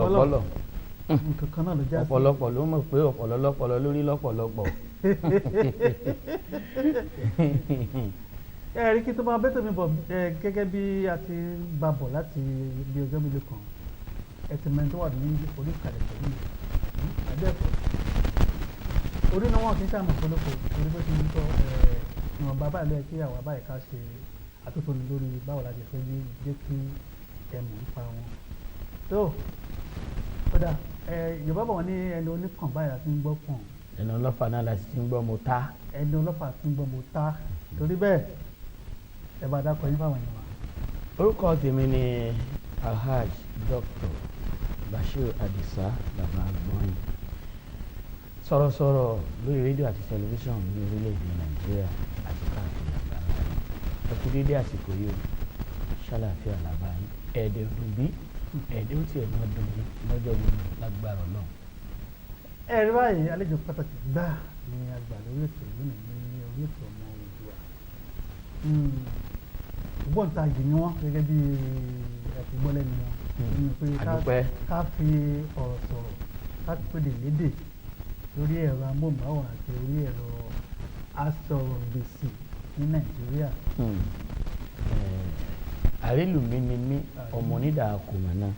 Ọ̀pọ̀lọpọ̀lọ. Nǹkan kan náà ló já sí. Ọ̀pọ̀lọpọ̀ ló mọ̀ pé ọ̀pọ̀lọ lọ́pọlọ lórí lọ́pọ̀lọpọ̀. Ẹ rí kí tó máa bẹ́tẹ̀ mi bọ̀ ẹ, gẹ́gẹ́ bí a ti ń bá bọ̀ láti bí ọjọ́ mélòó kan, ẹ ti mẹ́ni tó wà ní orí ìkàlẹ̀ pẹ̀lú mi àbẹ́ẹ̀kọ́ orí náà wọn kì í ṣàmọ̀ pọ̀lọpọ̀ torí bó ṣe ń sọ ẹ, ìwọ̀nba báyìí ló yẹ kí àwa báyìí ká ṣe àtúntò lórí báwo la ṣe fẹ́ jẹ́ kí ẹ mọ̀ nípa wọn. Tó ó dà ẹ, Yorùbá bọ̀ wọ́n ní ẹni oníkàn báyìí la ti ń gbọ́ pọ̀n. Ẹnu ọlọ́fà náà la sì ti ń gbọ́ mo ta. Ẹni ọlọ́fà ti ń gbọ́ mo ta. Torí bẹ́ẹ̀, ẹ bá dákọ̀ yín fáwọn èèyàn wa. Orúkọ tèmi ni Alhaj Dr. Bashir Adisa Baba Agbọ́nyin, sọ̀rọ̀sọ̀rọ̀ lórí rédíò àti tẹlifíṣàn ní orílẹ̀-èdè Nàìjíríà àti káàkiri àgbáńlá. Ẹ kú dédé àsìkò yìí o, ṣàlàáfíà làbá yín? Ẹ̀ẹ́dẹ̀ dùn bí ẹ̀ẹ́dẹ̀ ó tiẹ̀ máa dùn bí lọ́jọ́ gbogbo lágbára Ọlọ́run. Ẹ rí báyìí, àlejò pàtàkì gbà ní àgbà lórí ètò lónìí ní orí ètò Ọmọ Oòduà. Ògbóǹtagì ni wọ́n, gẹ́gẹ́ bí ẹ ti gbọ́ lẹ́nu wọn nínú pé Àdúpẹ́. ká fi ọ̀rọ̀ sọ̀rọ̀, ká pèdè lédè lórí ẹ̀rọ amóhùnmáwòrán àti orí ẹ̀rọ asọ̀rọ̀gbèsì ní Nàìjíríà. Àrélùmí ni mí, ọmọ onídàá kò mọ̀ náà,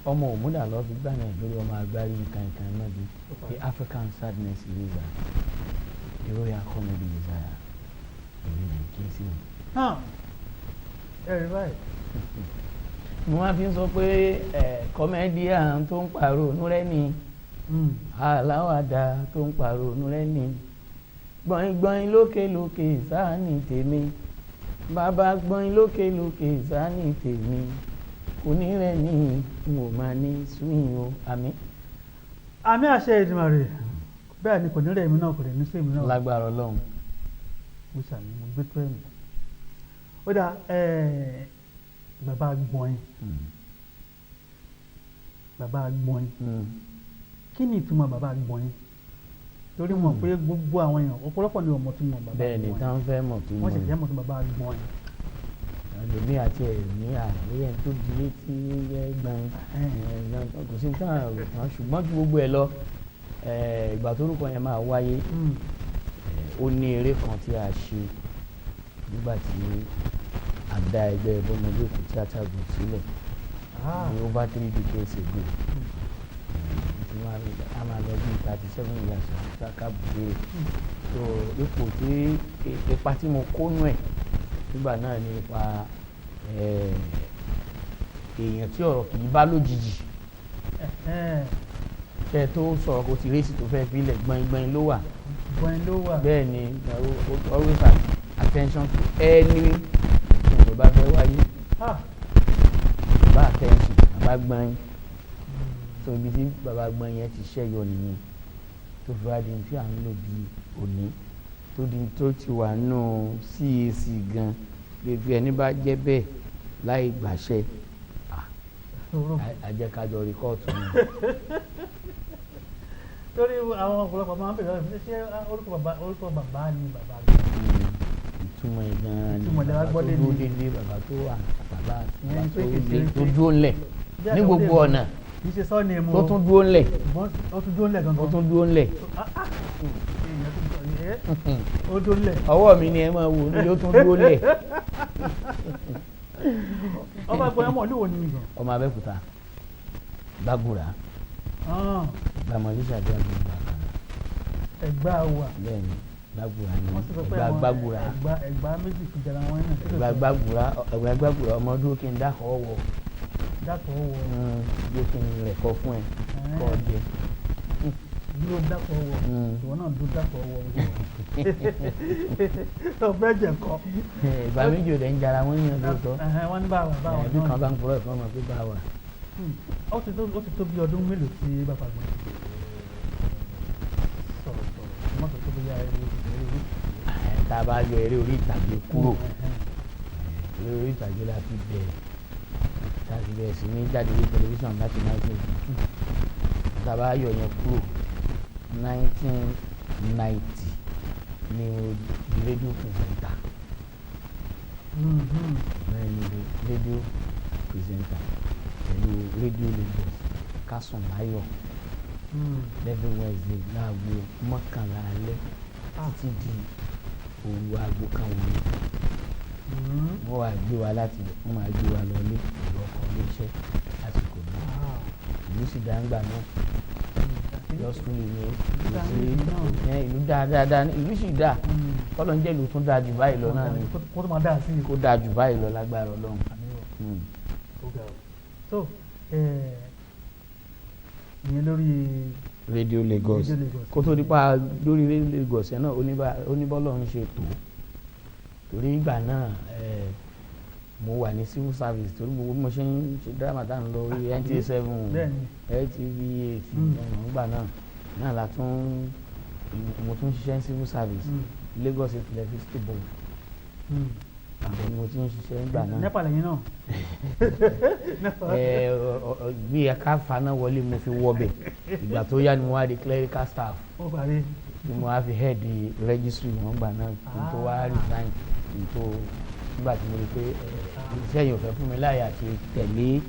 ọmọ òmùdá lọ́ọ́ fi gbà náà lórí ọmọ agbárí nǹkan náà bí the African sadness eraser, the royal comedy messiah, èmi lè ké sí mi. Ẹ rí báyìí. Mo máa fi ń sọ pé ẹ comedian tó ń pàrònú rẹ ni, aláwàdà tó ń pàrònú rẹ ni, gbọ̀ngbọ̀n lókè lókè sáà ní tèmi, bàbá gbọ̀n lókè lókè sáà ní tèmi, kò ní rẹ̀ ní n ò máa ní sùn o, àmín. Àmín, àṣẹ Èdùmàrè. Bẹ́ẹ̀ ni, kò ní rẹ̀ mí náà, kò rẹ̀ ní sí èmi náà. Lágbára Ọlọ́run. Mo ṣàmì, mo gbé tó ẹ̀mí. Ó dà, bàbá gbọ̀n, bàbá gbọ̀n, kí ni ìtumọ̀ bàbá gbọ̀n? Torí mọ̀ pé gbogbo àwọn èèyàn, ọ̀pọ̀lọpọ̀ ni ọmọ tí mọ̀ bàbá Bẹ́ẹ̀ ni. gbọ̀n. Táwọn fẹ́ mọ̀ tó Wọ́n mọ̀ sì fẹ́ mọ̀ tó bàbá gbọ̀n. Ẹlòmíì àti ẹ̀mí àríyá tó di létí gbọ̀n, kò sí tán àròtán, ṣùgbọ́n ju gbogbo ẹ̀ lọ, ìgbà tórúkọ yẹn máa wáyé, ó ní eré kan tí a ṣe nígbà tí a dá ẹgbẹ́ Bọ́mọdé Òkú Theatre Group sílẹ̀ ní over 3 decades ago. Tí wọ́n á máa lọ bí 37 years kábùdé. So ipò tí ipa tí mo kó nú ẹ̀ nígbà náà ní ipa èèyàn tí ọ̀rọ̀ kì í bá lójijì, kẹ́ tó sọ̀rọ̀ kó ti rẹ́sì tó fẹ́ filẹ̀, gbọ̀ngbọ̀n ló wà. Gbọ̀n ló wà. Bẹ́ẹ̀ ni, always at attention to any tó bá fẹ́ wáyé. Bàbá attention, bàbá gbọ̀n. So ibi tí bàbá gbọ̀n yẹn ti ṣẹ́yọ nìyẹn, tó fi wá di tí à ń lò bí òní, tó di tó ti wà nù CAC gan, bíbí ẹni bá jẹ́ bẹ́ẹ̀ láì gbàṣẹ, àjẹkájọ rí kóòtù ni. Torí àwọn ọ̀pọ̀lọpọ̀ máa ń bèèrè lọ́wọ́, ṣé orúkọ bàbá ni bàbá gbọ̀n? Ìtumọ̀ ẹ̀ gan-an ni Ìtumọ̀ lẹ wá bàbá gbọ́ tó lé dúró ní. déédéé, bàbá tó wà, bàbá Ìyẹn ni tó pé kìí ṣe tó dúró ńlẹ̀ ní gbogbo ọ̀nà. Kì í ṣe sọ́ọ̀nì mu. Tó tún dúró ńlẹ̀. Ó tún dúró ńlẹ̀ gangan. Ó tún dúró ńlẹ̀. Èèyàn tún dúró ẹ̀, ó dúró ńlẹ̀. Ọwọ́ mi ni ẹ máa wò ní, ó tún dúró ńlẹ̀. Ọba gbọ́n, ọmọ ìlú wo ni gan? Ọmọ Abẹ́òkúta, Gbàgùrà, Gbàmọ̀lẹ́sà bí agbègbè àkàrà. Ẹ̀gbá wà. Bẹ́ẹ̀ ni, Gbàgùrà ni. Wọ́n sì sọ pé Ẹ̀gbá àwọn Gbàgùrà. Ẹ̀gbá méjì fi jẹra wọn náà. Ẹ̀gbá Gbàgùrà, Ẹ̀gbá Gbàgùrà, ọmọ dúró kí n dákọ̀ wọ. Dákọ̀ wọ. Dúró kí n rẹ̀ kọ́ fún ẹ kọ́ ọ jẹ. Dúró dákọ̀ wọ. Ìwọ náà dúró dákọ̀ wọ. Tó fẹ́ jẹ kọ́. Ìgbà méjì ò dẹ̀ ń jara wọ́n yàn lóòótọ́. Wọ́n ní báwa báwa Ẹbí náà kan ni. bá ń purọ́ ẹ̀fọn ọmọ pé bá wà. Ó ti tó bí ọdún mélòó tí bàbá gbọ́n ti sọ̀rọ̀ sọ̀rọ̀ mọ́tò tó bóyá eré eré orí? Tá a bá yọ eré orí ìtàgé kúrò, eré orí ìtàgé la fi bẹ̀rẹ̀, tá a fi bẹ̀rẹ̀ sí ní jáde lórí tẹlifíṣàn láti 1982. Tá a bá yọ yẹn kúrò, 1990 ni mo di rédíò presenter. Bẹ́ẹ̀ ni, rédíò presenter pẹ̀lú Rédíò Lagos. Ká sùn láyọ̀ every Wednesday láago 11 alẹ́ títí di òru aago 1 òru. Wọ́n wá gbé wa láti ibẹ̀, wọ́n máa gbé wa lọlé pẹ̀lú ọkọ̀ iléeṣẹ́ lásìkò náà. Ìlú sì dá ńgbà náà. Lọ́sùn ní kò sí ìlú dáadáa, ìlú sì dáa. Kọ́lọ́ ń jẹ́ ìlú tún dáa jù báyìí lọ náà ni. Kó tó máa dáa sí i. Kó dáa jù báyìí lọ lágbára Ọlọ́run. So ìyẹn lórí Radio Lagos. Kó tó nípa lórí Radio Lagos yẹn náà, oníbọ́lọ̀ ń ṣe tó, torí ìgbà náà mo wà ní civil service, torí gbogbo bí mo ṣe ń ṣe drama tá à ń lọ orí NTA 7, LTV 8 ìgbà náà náà la tún mo tún ṣiṣẹ́ ní civil service, Lagos State Electricity Board. Àbẹ̀ ni mo ti ń ṣiṣẹ́ nígbà náà. NEPA lẹ́yìn náà. Bí ẹ̀ka faná wọlé mo fi wọbẹ̀. Ìgbà tó yá ni mo wá di clerical staff. Ó parí. Ni mo wá fi head registry wọn gbà náà, kí n tó wá resign, kí n tó nígbà tí mo rí pé iṣẹ́ yìí ò fẹ́ fún mi láàyè àti tẹ̀lé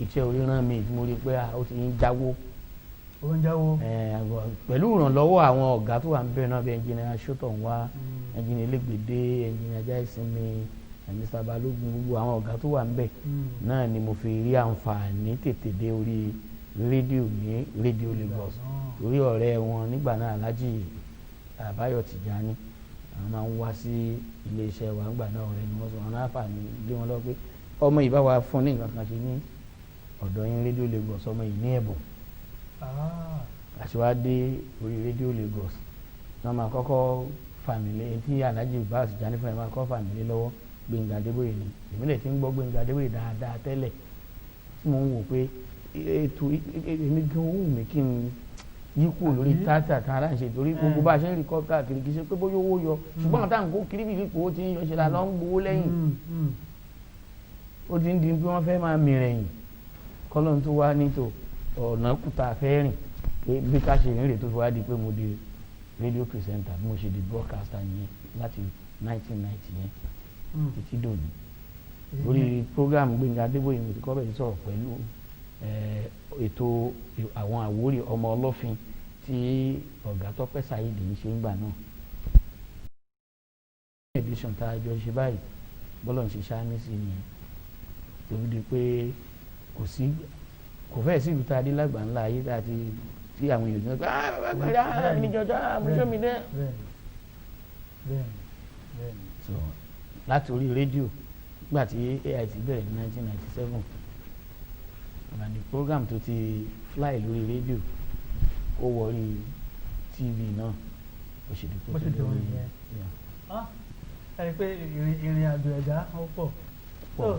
iṣẹ́ oríran mi, mo rí pé ó ti ń jáwó. Ó ń jáwó. Pẹ̀lú ìrànlọ́wọ́ àwọn ọ̀gá tó wà ń bẹ̀rẹ̀ náà, bí ẹnjìnìá Ṣótọ̀nwá, ẹnjìnìá Elégbèdé, ẹnjìnìá Ajáìsinmi, Mr. Balógun, gbogbo àwọn ọ̀gá tó wà ń bẹ̀ náà ni mo fi rí àǹfààní tètè dé orí rédíò ní Radio Lagos, torí ọ̀rẹ́ wọn nígbà náà, Alhaji Àbáyọ̀ Tìjání, àwọn máa ń wá sí iléeṣẹ́ wa nígbà náà. Ọ̀rẹ́ ni wọ́n sọ wọn láǹfààní lé wọn lọ pé ọmọ yìí bá wa fún ní nǹkan kan ṣe ní ọ̀dọ̀ yín Radio Lagos, ọmọ yìí ní ẹ̀bùn. Àṣewá dé orí Radio Lagos wọ́n máa kọ́kọ́ fàmìlẹ̀ tí Alhaji Báyọ̀ Tìjání fúnra ẹ̀ máa kọ́ fàmìlẹ̀ lọ́wọ́. Gbẹ̀ngà Adébóyè ni. Èmi lè ti ń gbọ́ Gbẹ̀ngà Adébóyè dáadáa tẹ́lẹ̀, tí mo ń wò pé ètò èmi gan owó mi kí n yí kúrò lórí tíátà tá a láǹṣe, torí gbogbo bá a ṣe ń rí káàkiri, kì í ṣe pé bóyá owó yọ, ṣùgbọ́n àwọn táwọn kó kiri bìbí kò ó ti ń yọ ṣe la lọ́ ń gbowó lẹ́yìn, ó ti ń di pé wọ́n fẹ́ máa mìrìn ẹ̀yìn. Kọ́lọ́n tó wá nítò ọ̀nà kùtà fẹ́ rìn pé bí ká ṣe rìn rè, tó fi wá di pé mo di radio presenter. Bí mo ṣe di broadcaster yẹn láti 1990 yẹn títí dòní, lórí program Gbẹ̀ngà Adébóyè mo ti kọ́ bẹ̀rẹ̀ sọ̀rọ̀ pẹ̀lú ètò àwọn Àwórì ọmọ ọlọ́fin tí ọ̀gá Tọ́pẹ́ Saheed ń ṣe ń gbà náà, edition tá a jọ ṣe báyìí. Bọ́lọ̀ ń ṣe ṣáá sí nìyẹn, tó fi di pé kò sí, kò fẹ́ẹ̀ sí ìlú tá a dé lágbà ńlá ayé tá a ti tí àwọn èèyàn ti sọ pé, "Ah, bàbá gbẹ̀rẹ̀, ah, mi jọjọ, ah, mo ṣó mi dẹ́." Bẹ́ẹ̀ni bẹ́ẹ̀ni. So láti orí rédíò, nígbà tí AIT bẹ̀rẹ̀ ní 1997, and the program tó ti fly lórí rédíò, ó wọrí TV náà, ó ṣe dípò Bó ṣe tó dùn lórí. nìyẹn. Yeah. Ah, ẹ rí i pé ìrìn àjò ẹ̀dá ó pọ̀. So Pọ̀.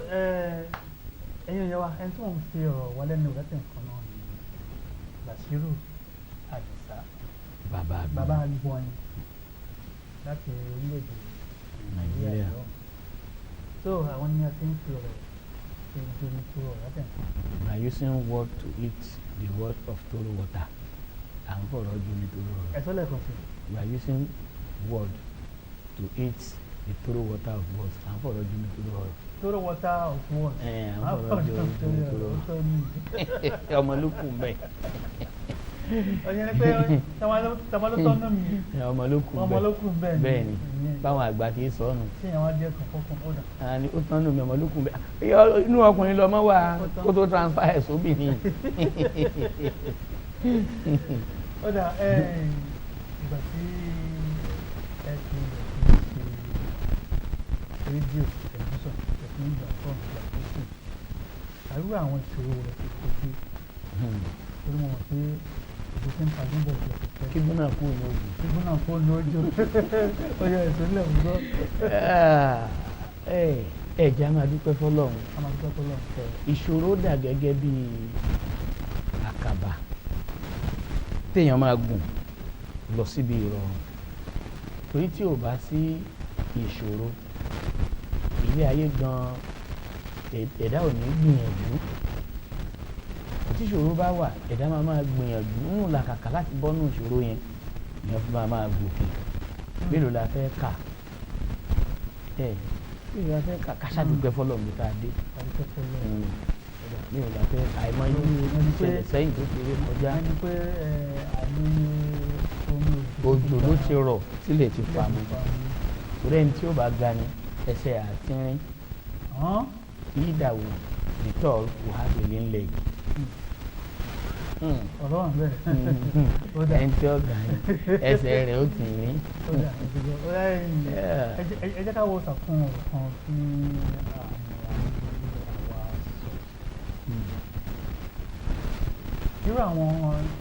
Ẹ̀yin òye wa, ẹni tí mò ń fi ọ̀rọ̀ wá lẹ́nu láti nǹkan náà ni Bashiru Àdìsá. Bàbá àgbà. Bàbá Agbọ̀nyin láti orílẹ̀-èdè Nàìjíríà Nàìjíríà. lọ́hùn. So àwọn ni a ti ń fi ọ̀rọ̀ fi jomi tó ọ̀rọ̀ láti nǹkan. By using word to eat the word of toro water, à ń fọ̀rọ̀ jomi toro ọ̀rọ̀. Ẹ̀sọ́ lẹ́ẹ̀kan sí. We are using word to eat the toro water of words, à ń fọ̀rọ̀ jomi toro ọ̀rọ̀. Toro water of words. Ẹ̀, à ń fọ̀rọ̀ jomi toro ọ̀rọ̀. ọ̀rọ̀. Ọmọ ló kù mbẹ. Ọ̀yẹ́ ni pé tàwọn ló tọ́nà mi. Ọmọ ló kù Ọmọ mbẹ. ló kù bẹ́ẹ̀ ni. Bẹ́ẹ̀ ni. Ìyẹn. Báwọn àgbà ti sọ ọ́ nù. Tí èèyàn wá jẹ́ kọ̀ọ̀kan ó dà. Àní ó tán nù mí, ọmọ ló kù mbẹ. Inú ọkùnrin lọmọ wà kó tó transfer ẹ̀ sóbìnrin. Ó dà, ìgbà tí ẹ ti bẹ̀rẹ̀ sí ní ṣe rédíò, tẹlifíṣàn, ẹ ti ń gbà fọ́ọ̀mù ìgbà tó sì àrú àwọn ìṣòro rẹ̀ ti kojú, torí mo mọ̀ pé ìlú tí ń pa níbọ̀ ọ̀pọ̀ pẹ́. Kí gbóná kú ní ogun. Kíkún náà kó lójú ó yẹ ìṣòlẹ̀ ń gbọ́. Ẹ jẹ́ a máa dúpẹ́ fọlọ́run. A máa dúpẹ́ fọlọ́run. Ìṣòro dà gẹ́gẹ́ bí àkàbà téèyàn máa gùn lọ síbi ìrọ̀rùn, torí tí ò bá sí ìṣòro, ilé ayé gan ẹ̀dá ò ní gbìyànjú. Tí ìṣòro bá wà, ẹ̀dá máa máa gbìyànjú ń làkàkà láti bọ́nú ìṣòro yẹn, ìyẹn fún máa máa gòkè. Mélòó la fẹ́ kà? Ẹ mélòó la fẹ́ kà? Ká ṣàdúpẹ́ fọlọ́run bí tá a dé. A dúpẹ́ fọlọ́run. kọjá. Mi ò gbà pé àìmọye Ìyẹn ni pé- ìṣẹ̀lẹ̀ sẹ́yìn tó ti ré kọjá. Ìyẹn ni pé àìmọye omi Òjò ló ti rọ̀ tílẹ̀ ti tilẹ̀ fà mu. ti fà mu. Torí ẹni tí ó bá ga ni ẹsẹ̀ àtínrín. Hàn? He that will be tall will have a lean leg. Ọ̀rọ̀ wà bẹ́ẹ̀. Ó dà. Ẹni tí ó ga ni ẹsẹ̀ rẹ̀ ó tì rín. Ó dà, ẹ ti gbọ́. Ó dà, ẹ̀yin, ẹ jẹ́ ká wo sàkún ọ̀rọ̀ kan tí àwọn àwa sọ. Irú àwọn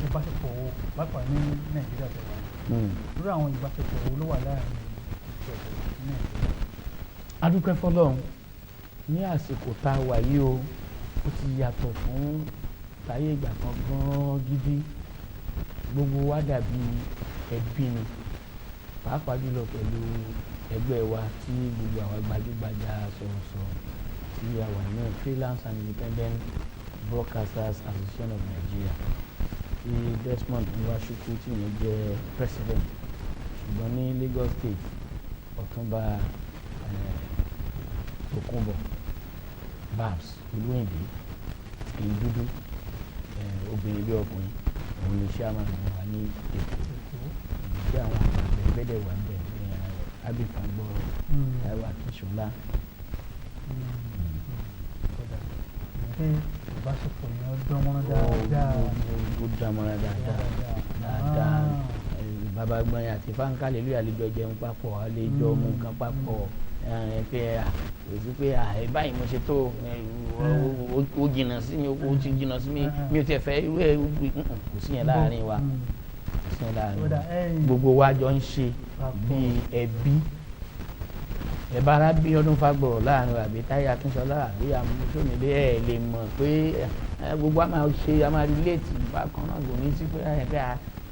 ìbáṣepọ̀ wo, pàápàá ní Nàìjíríà tó wà yìí, irú àwọn ìbáṣepọ̀ wo ló wà láàrin ìṣẹ̀lẹ̀ ní Nàìjíríà? A dúpẹ́ fọ́lọ́run ní àsìkò tá a wà yìí o, ó ti yàtọ̀ fún táyé ìgbà kan gan-an gidi. Gbogbo wa dàbí ẹbí ni, pàápàá jùlọ pẹ̀lú ẹgbẹ́ wa tí gbogbo àwa gbajúgbajà sọ̀rọ̀sọ̀rọ̀ tí a wà ní Freelance and Independent Broadcasters Association of Nigeria, tí Desmond Nwachukwu tí yẹn jẹ́ president, ṣùgbọ́n ní Lagos State, Ọ̀túnba Tókunbọ̀ Babs Olúyìndé Skin Dúdú, obìnrin bí ọkùnrin, òun ni chairman wa ní Èkó. Ibi tí àwọn àgbàgbà ẹgbẹ́ dẹ̀ wà níbẹ̀ ní Abifagbọ́rọ̀, Táíwò Akínṣọlá. Kódà ìyẹn pé ìbáṣepọ̀ yẹn dán mọ́rán dáadáa. Ó dánmọ́ra dáadáa dáadáa. Bàbá gbọ́n àti fáńkálẹ̀ lóye àlejò jẹun papọ̀, àlejò mú nǹkan papọ̀, pé kò sí pé báyìí mo ṣe tó ó jìnnà sí mi, ó ti jìnnà sí mi, mi ò tiẹ̀ fẹ́ irú ẹ̀, kò sí yẹn láàrin wa, kò sí yẹn láàrin wa. Gbogbo wa jọ ń ṣe bíi ẹbí. Ẹ bá rà bí ọdún fagbọ̀rọ̀ láàrin wa, àbí Táyé Akínṣọlá, àbí Amúsómìdé, ẹ lè mọ̀ pé gbogbo a máa ṣe, a máa relate bákan náà. Kò ní sí pé ẹ pé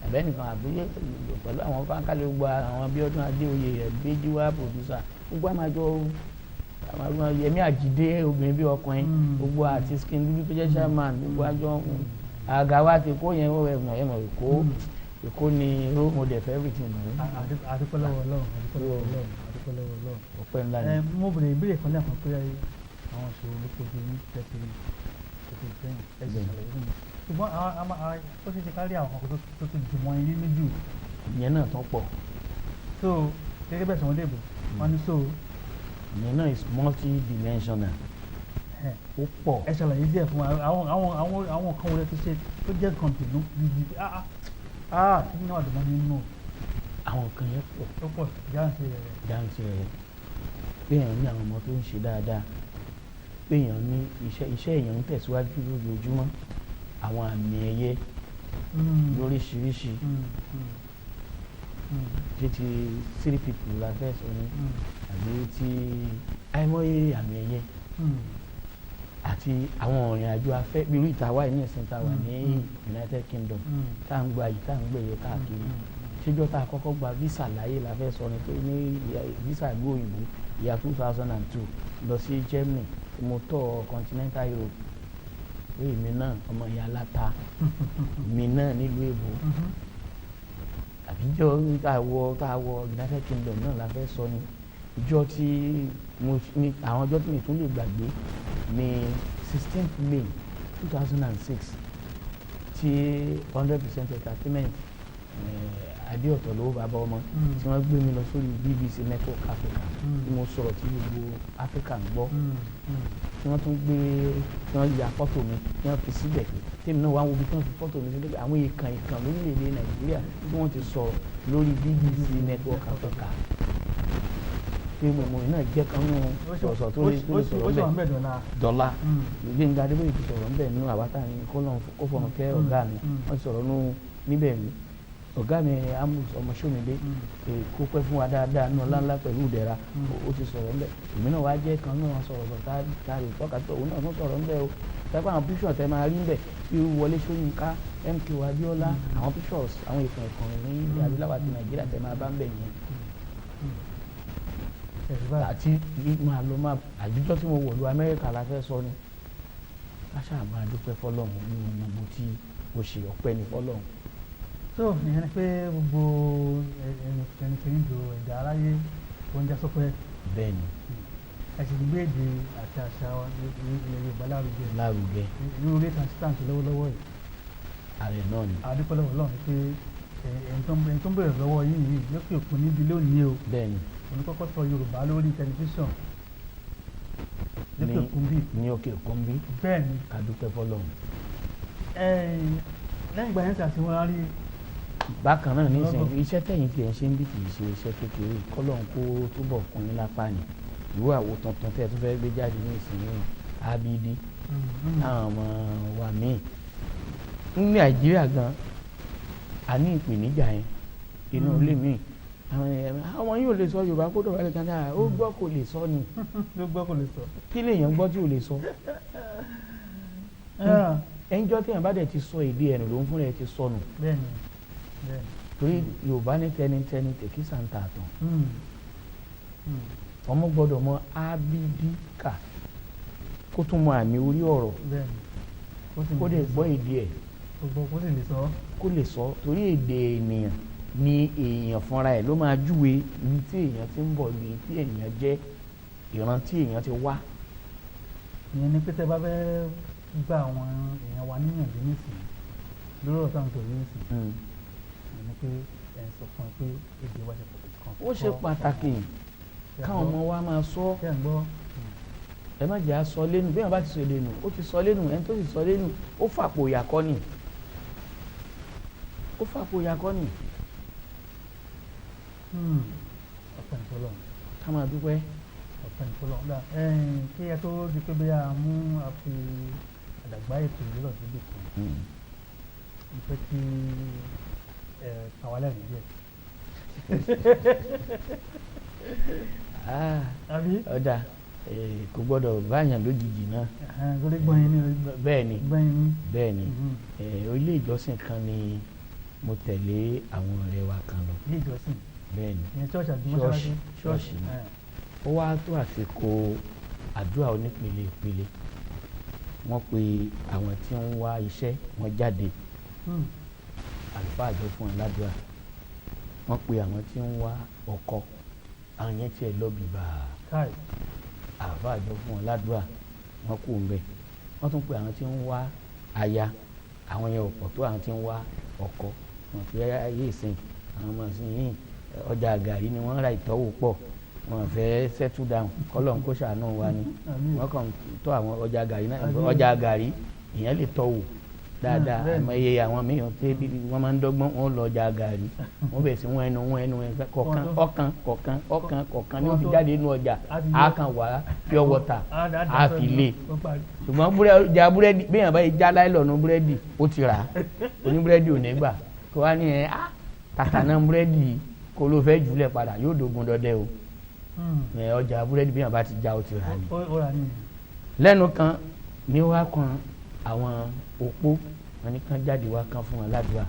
àbẹ́nìkan àbí pẹ̀lú àwọn fáńkálẹ̀, gbogbo àwọn Bíọ́dún Adéoyè, Ẹ̀gbẹ́jíwá producer, gbogbo a máa jọ Yẹmí Àjídé, obìnrin bí ọkùnrin, gbogbo àti Skin Dúdú tó jẹ́ chairman, gbogbo àjọ àga wa ti kó yẹn. Ẹ̀mọ̀ ẹ̀mọ̀ Èkó, Èkó ni role model for everything. Àdúpẹ́ lọ́wọ́ Ọlọ́run, àdúpẹ́ lọ́wọ́ Ọlọ́run, àdúpẹ́ lọ́wọ́ Ọlọ́run. Ọpẹ́ ńlá ni. Mo bèrè ìbéèrè kan lẹ́ẹ̀kan pé àwọn ìṣòro ló kojú ní 30 sẹ́yìn, ẹ sì ṣàlàyé fún mi, ṣùgbọ́n ó ṣeé ṣe ká rí àwọn kan tó ti dùn mọ́ yín nínú jù. Ìyẹn náà tán pọ̀. So gẹ́gẹ́ bẹ́ẹ̀ sọ̀rọ̀ dèbò wọ́n ní so. Ìyẹn náà is multi-dimensional, ó pọ̀. Ẹ ṣàlàyé díẹ̀ fún wa, àwọn kan wọlé tó ṣe tó jẹ́ nǹkan dùnú gidi, ah ah, kí ni wàá dùn mọ́ nínú? Àwọn nǹkan yẹn pọ̀. Ó pọ̀ jáǹtì rẹ̀. Jáǹtì rẹ̀, péèyàn ní àwọn ọmọ tó ń ṣe dáadáa, péèyàn ní iṣẹ́ èèyàn ń tẹ̀síwájú lójoojúmọ́, àwọn àmì ẹ̀yẹ lóríṣiríṣi, ṣé ti three people la fẹ́ sọ ni, àbí ti àìmọye àmì ẹ̀yẹ àti àwọn ìrìn àjò afẹ́ bí irú ìta wáyé ní ìsìn tá a wà ní United Kingdom, tá à ń gba yìí, tá à ń gbẹ̀yẹ káàkiri. Ṣéjọ́ tá a kọ́kọ́ gba visa láyé la fẹ́ sọ ni, tó ní visa ìlú òyìnbó, ìyá 2002 lọ sí Germany, tí mo tọ́ continental Europe, pé èmi náà ọmọ ìyá aláta mi náà nílùú èbó, àbíjọ́ tá a wọ United Kingdom náà la fẹ́ sọ ni, ìjọ tí mo ní àwọn ọjọ́ tí mi tún lè gbàgbé ní 16th May 2006, tí 100% Entertainment, Adéọ̀tọ̀ lówó bàbá ọmọ, tí wọ́n gbé mi lọ sórí BBC Network Africa, tí mo sọ̀rọ̀ tí gbogbo Africa ń gbọ́, tí wọ́n tún gbé, tí wọ́n ya fọ́tò mi, tí wọ́n fi síbẹ̀, tèmi náà wá wo ibi tí wọ́n fi fọ́tò mi síbẹ̀, àwọn ìkàn ìkàn lórílẹ̀‐èdè Nàìjíríà tí wọ́n ti sọ̀rọ̀ lórí BBC Network Africa, pé mo náà jẹ́ kan nínú sọ̀sọ̀ tó lè sọ̀rọ̀ ńbẹ̀ dọ́là. Gbẹ̀ngà Adébóyè ti sọ̀rọ̀ ńbẹ̀ nínú àwátà ní kó fọ̀nù kẹ́ ọ̀gá mi, wọ́n ti sọ̀rọ̀ nínú níbẹ̀ rí. Ọ̀gá mi Amos Ọmọṣọ́mìdé, kó pẹ́ fún wa dáadáa nínú ọlá ńlá pẹ̀lú ìdẹ̀ra, ó ti sọ̀rọ̀ ńbẹ̀. Èmi náà wá jẹ́ kan náà sọ̀rọ̀ sọ̀ tá a lè tọ́ka tó òun náà tún sọ̀rọ̀ ńbẹ̀ o. Tẹ́pẹ́ àwọn píṣọ̀ tẹ́ máa rí ńbẹ̀ bí Wọlé Ṣóyínká, MK Abíọ́lá, àwọn píṣọ̀s, àwọn ìkàn ìkàn ní ilẹ̀ adúláwọ̀ àti Nàìjíríà tẹ́ máa bá ńbẹ̀ yẹn, àti máa lọ máa àdújọ́ tí mo wọ̀ lu Amẹ́ríkà la fẹ́ sọ ni. Ká ṣáà máa dúpẹ́ fọlọ́run nínú gbogbo tí o ṣe, ọpẹ́ ní fọlọ́run. So ìyẹn ni pé gbogbo ẹnikẹ́ni do ẹ̀dá aráyé tó ń já sọpẹ́. Bẹ́ẹ̀ni. Ẹ sì ń gbé èdè àti àṣà wa ilẹ̀ Yorùbá lárugẹ. Lárugẹ. Irú orí kan sí tàǹtí lọ́wọ́lọ́wọ́ yìí. Ààrẹ náà ni. A dúpẹ́ lọ́wọ́ Ọlọ́run pé ẹni tó ń bẹ̀rẹ̀ lọ́wọ́ yìí yìí lókè òkun níbi lónìí o. Bẹ́ẹ̀ ni. Òun kọ́kọ́ sọ Yorùbá lórí tẹlifíṣàn lókè òkun bí. Ní òkè òkun bí. Bẹ́ẹ̀ ni. Ká dúpẹ́ f'Ọlọ́run. Lẹ́yìn ìgbà yẹn tí a ti wọ́n rí. Bákan náà nísìnyí, iṣẹ́ tẹ̀yìn tí ẹ̀ ń ṣe ń bí kì í ṣe iṣẹ́ kékeré, kọ́lọ́n kó túbọ̀ kún yín lápá ni. Ìwé àwo tuntun tẹ́ ẹ tún fẹ́ gbé jáde ní ìsinyìí, ABD, táwọn ọmọ wa míì ní Nàìjíríà gan a ní ìpèníjà yẹn inú ilé mi, àwọn yóò lè sọ Yorùbá kó dọ̀bálẹ̀ kan dáa, ó gbọ́ kò lè sọ ni. Ló gbọ́ kò lè sọ. Kí lèèyàn gbọ́ tí ò lè sọ? Ẹnjọ́ téèyàn bá dẹ̀ ti sọ èdè ẹnu ló ń fúnra ẹ ti sọnù. Bẹ́ẹ̀ni, bẹ́ẹ̀ni. Torí Yorùbá ní tẹnitẹni tèkísà ń ta àtàn. Ọmọ gbọ́dọ̀ mọ ABD kà, kó tún mọ àmì orí ọ̀rọ̀, kó dẹ̀ gbọ́ èdè ẹ̀, kó sì lè sọ. Kó lè sọ, torí èdè ènìyàn ni èèyàn fúnra ẹ̀ ló máa júwe ibi tí èèyàn ti ń bọ̀, ibi tí èèyàn jẹ́, ìran tí èèyàn ti wá. Ìyẹn ni pé tẹ́ bá fẹ́ gba àwọn èèyàn wa níyànjú nísìnyí lórí ọ̀rọ̀ táwọn sọ yìí nísìnyí, ìyẹn ni pé ẹ̀ ń sọ fún ẹ pé èdè wa ṣe pàtàkì kan. Ó ṣe pàtàkì káwọn ọmọ wa máa sọ. Ṣé ń gbọ́? Ẹ má jẹ́ àsọ lẹ́nu. Bí wọ́n bá ti sọ èdè nù, ó ti sọ lẹ́nu. Ẹni tó sì sọ lẹ́nu, ó fàpò ìyàkọ́ ni, ó fàpò ìyàkọ́ ni. Ọpẹ́ ní f'Ọlọ́run. Ká máa dúpẹ́. Ọpẹ́ ní f'Ọlọ́run. Kí ẹ tó di pé bí a mú a fi àdàgbà ètò yìí lọ síbi kan, mo fẹ́ kí ẹ pa wá lẹ́rìn díẹ̀. Àbí? Ọ̀dà kò gbọ́dọ̀ báyàn lójijì náà. Torí gbọ́n yín ní. Bẹ́ẹ̀ ni. Gbọ́n yín ní. Bẹ́ẹ̀ ni. Ilé ìjọsìn kan ni mo tẹ̀lé àwọn ọ̀rẹ́ wa kan lọ. Ilé ìjọsìn? Bẹ́ẹ̀ ni. Ìyẹn ṣọ́ọ̀ṣì àbí mọ́ṣáláṣí? Ṣọ́ọ̀ṣì ni. Ó wá tó àsìkò àdúrà onípele ìpele. Wọ́n pe àwọn tí ń wá iṣẹ́, wọ́n jáde. Àlùfáà àjọ fún wọn ládùúrà. Wọ́n pe àwọn tí ń wá ọkọ, àwọn yẹn tiẹ̀ lọ bìbà. Àlùfáà àjọ fún wọn ládùúrà, wọ́n kú ń bẹ̀. Wọ́n tún pe àwọn tí ń wá aya, àwọn yẹn ò pọ̀ tó àwọn tí ń wá ọkọ. Wọ́n pe ayé ìsìn, àwọn ọmọ ìsìn yìí, ọjà gàrí ni wọ́n ra, ìtọ́wò pọ̀, wọ́n fẹ́ settle down, kọ́lọ́n kó ṣàánú wa ni. Wọ́n kàn tọ́ àwọn ọjà gàrí náà, ọjà gàrí ìyẹn lè tọ́wò dáadáa. Àmọ́ iye àwọn mìíràn tí wọ́n máa ń dọ́gbọ́n, wọ́n lọ ọjà gàrí, wọ́n bẹ̀ sí wọ́n ẹnu wọ́n ẹnu kọ̀ọ̀kan ọ̀kan kọ̀ọ̀kan ọ̀kan kọ̀ọ̀kan ní ó fi jáde nínú ọjà, á kàn wá pure water á fi lé. Ṣùgbọ́n ọjà búrẹ́dì, bí èèyàn bá yẹ já láìlọ́ọ̀nù búrẹ́dì, ó ti rà á, oníbúrẹ́dì ò ní gbà kó wá ní ẹ á tàtà náà búrẹ́dì kó ló fẹ́ jùlẹ̀ padà, yóò dogun dọdẹ o. Ọjà búrẹ́dì bí èèyàn bá ti já, ó ti rà á ni. Lẹ́nu kan ní wá kan àwọn opó, wọn ní kán jáde wá kán fún wọn ládùúgbà.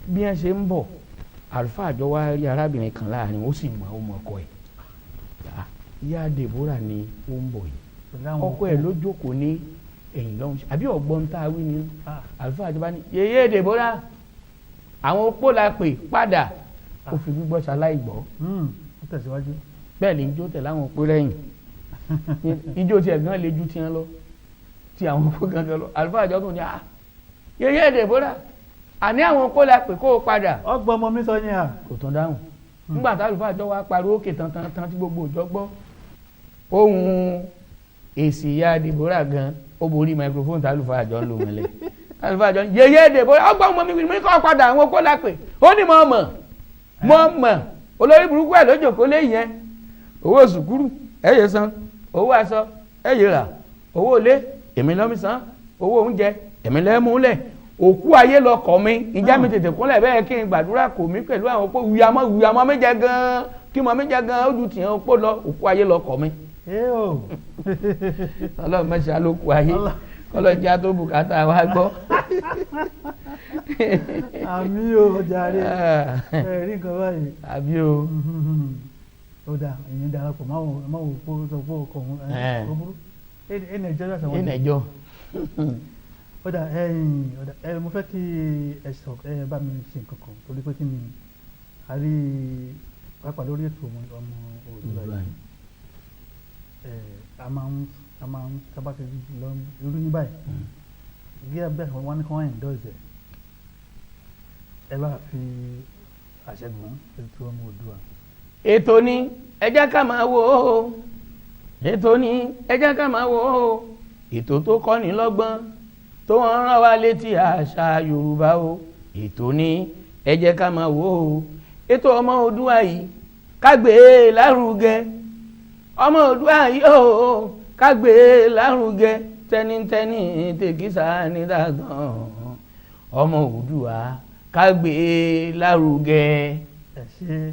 Bí wọn ṣe ń bọ̀, àlùfáà àjọ wa rí arábìnrin kan láàrin, ó sì mọ ọmọ ọkọ ẹ̀. Ìyá Deborah ni ó ń bọ̀ yìí, ọkọ ẹ̀ ló jókòó ní ẹ̀yìn lọ́hùn. Àbí ọ̀gbọ́n tá a wí ni? Àlùfáà àjọ bá ní, yèyé Deborah, àwọn opó la pè padà. Ó fi gbígbọ́ ṣaláì gbọ́. Bẹ́ẹ̀ ni ijó tẹ̀ láwọn opó lẹ́yìn, ijó tiẹ̀ gan le ju tiẹ̀ lọ, tí àwọn opó gangan lọ. Àlùfáà àjọ tún ní, yèyé Deborah, àní àwọn opó la pè kó o padà. Ọgbọ́n ọmọ mi sọ yẹn à. Kò tún dáhùn. Nígbà tá àlùfáà àjọ wa pariwo òkè tán tán tán tí gbogbo òjọ gbọ́ ohun èsì ìyá Deborah gan, ó borí microphone tá àlùfáà àjọ ń lò mọ́lẹ̀. Àlùfáà àjọ yèyé Deborah, ọgbọ́n ọmọ mi kó o padà, àwọn opó la pè. Ó ní mọ̀ mọ̀ mọ̀ mọ̀, olórí burúkú ẹ̀ lójókòó lé yẹn, owó sùkúrù ẹ̀ yẹ san, owó aṣọ ẹ̀ yẹ rà, owó ilé èmi lọ́mí san, owó oúnjẹ èmi lẹ́mú lẹ̀, òkú ayé lọ kọ̀ mi, ìjà mi tètè kúnlẹ̀ bẹ́ẹ̀ kí n gbàdúrà kò mí pẹ̀lú àwọn opó wuyamọ́ wuyamọ́ mi jẹ gan-an, kí mọ́ mi jẹ gan-an, ó ju tìyẹn opó lọ, òkú ayé lọ kọ̀ mi. Ọlọ́run mẹ́sàn-án ló kú ayé, kọ́lọ́jà tó bùkátà wa gbọ́. Àmì o jàre, ẹ rí nǹkan báyìí. Àbí o. Ó dà, ìyẹn darapọ̀ máa wò ó sọ pé ọkọ̀ òun ẹ̀ burú ẹ̀ nàìjọ́ yàtọ̀ wọn. Ẹ̀ nàìjọ́. Ó dà, ẹ̀yin ó dà, ẹ mo fẹ́ kí ẹ sọ, ẹ bá mi ṣe nǹkan kan, torí pé kí ni a rí pápá lórí ètò ọmọ Oòduà yìí. A máa ń sábà ti lọ irú ní báyìí bí abẹ́ wọn ní kí wọ́n endorse ẹ̀, ẹ bá fi àṣẹgùn ètò Ọmọ Oòduà. Ètò ni ẹ jẹ́ ká máa wò ó, ètò ni ẹ jẹ́ ká máa wò ó, ètò tó kọ́ni lọ́gbọ́n, tó ń rán wa létí àṣà Yorùbá o. Ètò ni ẹ jẹ́ ká máa wò ó, ètò Ọmọ Oòduà yìí, ká gbé e lárugẹ. Ọmọ Oòduà yìí o, ká gbé e lárugẹ. Tẹnitẹni tèkísà ní dàgàn, Ọmọ Oòduà, ká gbé e lárugẹ. Ẹ ṣe.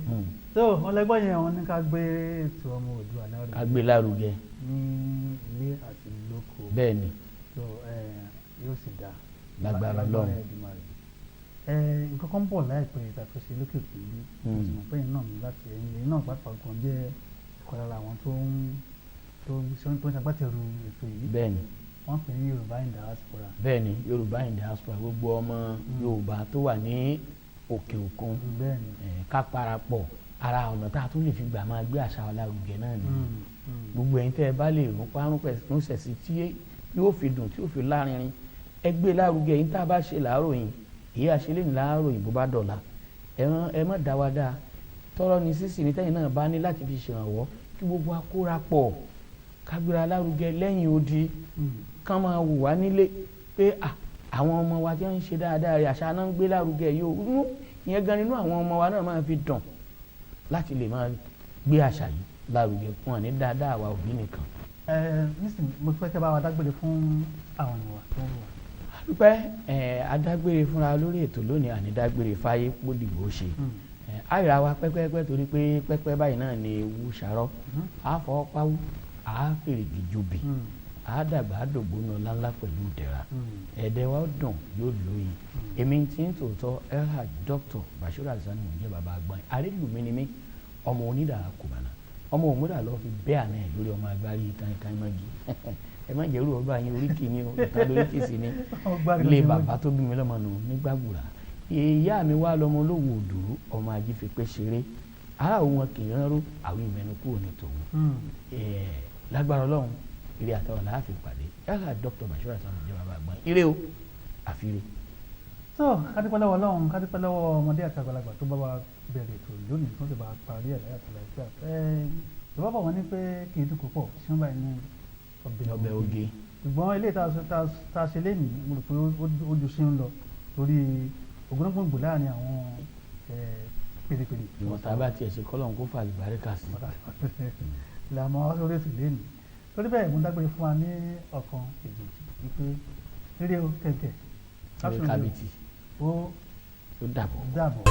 Tó wọn lẹgbọn yẹn, wọn ní ká gbé ètò Ọmọ Oòduà lárugẹ. Ká gbé lárugẹ. Ní ilé àti lóko. Bẹ́ẹ̀ ni. Tó yóò sì dáa. Lágbára Ọlọ́run. Èdùmàrè. Nǹkan kan bọ̀ láìpẹ́ ìtàkùnṣe lókè òkun bí mo sì mọ̀ pé ẹ̀yin náà ní láti ẹ̀yin náà pàápàá gan jẹ́ ọ̀kan lára àwọn tó ń ṣagbátẹrù ètò yìí. Bẹ́ẹ̀ ni. Wọ́n pè ní Yorùbá in Diaspora. Bẹ́ẹ̀ ni, Yorùbá in Diaspora, gbogbo ọmọ Yorùbá tó wà ní òkè òkun, bẹ́ẹ̀ ni ká parapọ̀. Ara ọ̀nà tá a tún lè fi gbà máa gbé àṣà wa lárugẹ náà nìyẹn. Gbogbo ẹ̀yin tẹ́ ẹ bá lè rún parún rúnṣẹ̀ sí tí yóò fi dùn, tí yóò fi lárinrin, ẹ gbé lárugẹ. Yín tá a bá ṣe làárọ̀ yìí, èyí àṣelé ní láàárọ̀ yìí, bó bá dọ̀la, ẹ má dá wa dáa tọrọ ní sísì ní tẹ́yìn náà bá ní láti fi ṣèrànwọ́ kí gbogbo wa kóra pọ̀, ká gbéra lárugẹ lẹ́yìn odi, kán máa wù wá nílé pé à àwọn ọmọ wa tí wọ́n ń ṣe dáadáa rẹ̀, àṣà náà ń gbé lárugẹ yìí o. Ìyẹn gan nínú àwọn ọmọ wa náà máa fi dùn láti lè máa gbé àṣà yìí lárugẹ fún wọn ní dáadáa àwa òbí nìkan. Ẹ nísìnyí, mo fẹ́ kẹ́ bá wa dágbére fún àwọn ènìyàn wa tó ń wò. Dúpẹ́ ẹ adágbére fúnra lórí ètò lónìí, àní dágbére fáyé pódìgbò ṣe. Àyà wa pẹ́pẹ́pẹ́, torí pé pẹ́pẹ́ báyìí náà ni ewu ṣàrọ́, á fọwọ́ pawú, á fèrègì jòbì, á dàgbà, á dògbóná ńláńlá pẹ̀lú ìdẹ̀ra. Ẹ̀ẹ́dẹ̀ wa ó dùn, yóò lóyin. Èmi tí ń tòótọ́, Elhaj Dr. Bashiru Hasan mò ń jẹ́. Bàbá àgbọ̀n àrílùmí ni mí, ọmọ onídàá kùmànà, ọmọ òmùdà lọ́ọ́ fi bẹ́ẹ̀ àná ẹ̀ lórí ọmọ agbárí ìtàn mọ́gi. Ẹ má jẹ́rú ọba yín, oríkì ni o, ìtàn lóríkì sí ni ilé bàbá tó bí mi lọ́mọ nù nígbàgbùrà. Ìyá mi wá lọ́mọ olówó òdòrú, ọmọ ajífipé ṣeré ara òun kì í ránró àwọn ìmẹ̀nu kúrò ní tòun. Lágbára Ọlọ́run, ire àtàwọn làáfi pàdé. Elhaj Dr. Bashiru Hasan jẹ́ bàbá àgbọ̀n. Ire o, àfiré. Tó kádúpẹ́ lọ́wọ́ Ọlọ́run, kádúpẹ́ lọ́wọ́ ọmọdé àti àgbàlagbà tó bá wa bẹ̀rẹ̀ ètò lónìí, tó sì bá wa parí ẹ̀ láyà tó láìpẹ́. Ìbá bọ̀ wọ́n ní pé kì í dùn púpọ̀ sí wọn báyìí ní ọbẹ̀ oge. Ṣùgbọ́n eléyìí tá a ṣe lénìí, mo rò pé ó ju sí ń lọ torí ògúnnágbòǹgbò láàrin àwọn pèrèpèrè. Ìwọ̀n tá a bá tiẹ̀ ṣe, kọ́lọ́n kó fà àlùbáríkà sí. Làmọ́ wá sórí ètò lénìí. Torí bẹ́ẹ̀, mo dágbére fún wa ní ọ̀kan èjèèjì wípé rírẹ o kẹ̀kẹ́. Kábìtì. Ó ó dàbọ̀. Dàbọ̀.